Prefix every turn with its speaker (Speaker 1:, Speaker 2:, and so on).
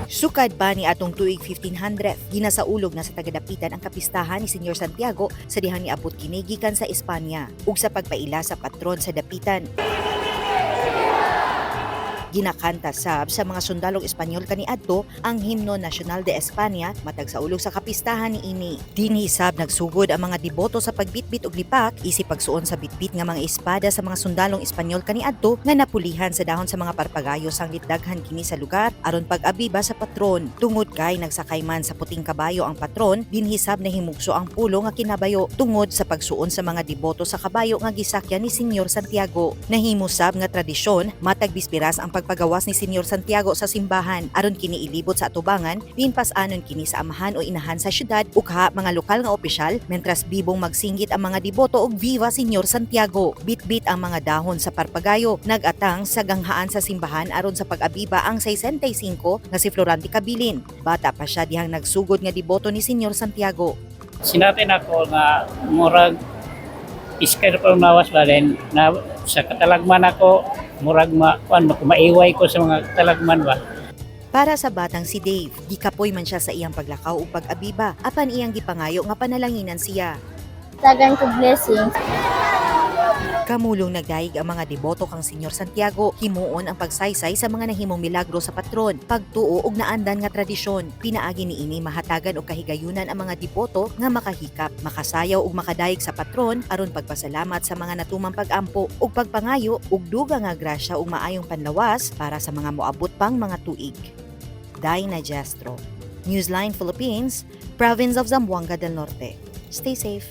Speaker 1: Sukad pa ni atong tuig 1500, ginasaulog na sa taga-Dapitan ang kapistahan ni Senyor Santiago sa dihang niabot kini gikan sa Espanya ug sa pagpaila sa patron sa Dapitan. Ginakanta sab sa mga sundalong Espanyol kaniadto ang Himno Nacional de España matag saulog sa kapistahan niini. Dinhi sab nagsugod ang mga deboto sa pagbitbit og lipak isip pagsuon sa bitbit nga mga espada sa mga sundalong Espanyol kaniadto nga napulihan sa dahon sa mga parpagayo sanglit daghan kini sa lugar aron pag-abiba sa patron. Tungod kay nagsakay man sa puting kabayo ang patron, dinhi sab nahimugso ang pulo nga kinabayo tungod sa pagsuon sa mga deboto sa kabayo nga gisakyan ni Senyor Santiago. Nahimo sab nga tradisyon matag bispiras ang pagpagawas ni Senyor Santiago sa simbahan aron kini ilibot sa atubangan, diin pas-anon kini sa amahan o inahan sa syudad ug kaha mga lokal nga opisyal mentras bibong magsinggit ang mga deboto og "Viva Senyor Santiago." Bitbit ang mga dahon sa parpagayo, nagatang sa ganghaan sa simbahan aron sa pag-abiba ang 65 nga si Florante Cabilin. Bata pa siya dihang nagsugod nga deboto ni Senyor Santiago.
Speaker 2: Sinati nako nga murag iskar pa mawas ba din na sa katalagman ako murag ma kuan maiway ko sa mga katalagman ba.
Speaker 1: Para sa batang si Dave, gikapoy man siya sa iyang paglakaw ug pag-abiba apan iyang gipangayo nga panalanginan siya.
Speaker 3: Tagan ko blessings.
Speaker 1: Kamulong nagdayeg ang mga deboto kang Senyor Santiago, himuon ang pagsaysay sa mga nahimong milagro sa patron, pagtuo og naandan nga tradisyon. Pinaagi niini mahatagan og kahigayunan ang mga deboto nga makahikap, makasayaw ug makadayeg sa patron aron pagpasalamat sa mga natumang pag-ampo ug pagpangayo og dugang nga grasya ug maayong panlawas para sa mga moabot pang mga tuig. Dinah Gestro, Newsline Philippines, Province of Zamboanga del Norte. Stay safe.